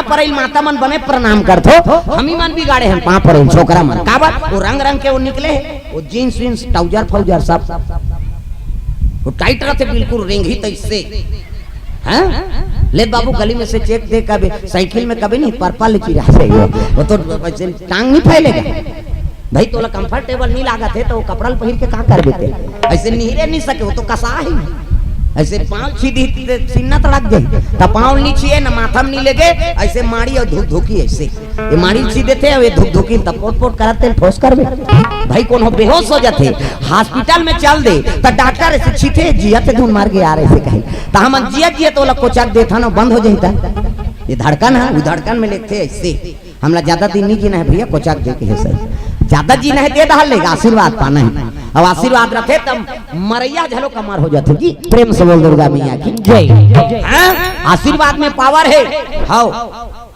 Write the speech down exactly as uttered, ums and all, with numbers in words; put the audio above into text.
परइल माता मन बने प्रणाम करथो, हमी मन बिगाड़े हन पाँव परइल छोकरा मन। काबर? वो रंग रंग के वो निकले हे, वो जींस वींस, ट्राउजर फाउजर सब। वो टाइट रहते बिल्कुल, रेंगही तइसे। हाँ? ले बाबू, गली में से चेक दे, कभी साइकिल में कभी नहीं, पर्पल चिरा से वो, वो तो वैसे टांग नहीं फैलेगा। भाई, तोला कंफर्टेबल नहीं लागत हे, तो वो कपड़ा ल पहिर के का कर देते? ऐसे निहरे नहीं सके, वो तो कसा ही। ऐसे पाँव छी दी, सीना तड़क जाही। त पाँव नहीं छिए, न माथा में नहीं लेगे, ऐसे माड़ी और धुक धुकी ऐसे। ये माड़ी छी देते, ये धुक धुकी, तब पोट पोट करत तेल ठोस करबे। भाई, कोनो बेहोश हो जाते, हॉस्पिटल में चल दे, त डॉक्टर ऐसे छीते, जियत धुन मार के यार, ऐसे कहे। त हमन जियत जियत तोला कोचक देथन, बंद हो जाही त। ये धड़कन है, वो धड़कन में लेते ऐसे। हमला ज्यादा दिन नहीं जीना है भैया, कोचक दे के हे सही। ज्यादा जीना है, दे दहल लेगा, आशीर्वाद पाना है। अब आशीर्वाद रथे तब मरैया झलो कमर हो जाथे जी। प्रेम से बोल दुर्गा मैया की जय। हाँ? आशीर्वाद में पावर है। हाओ।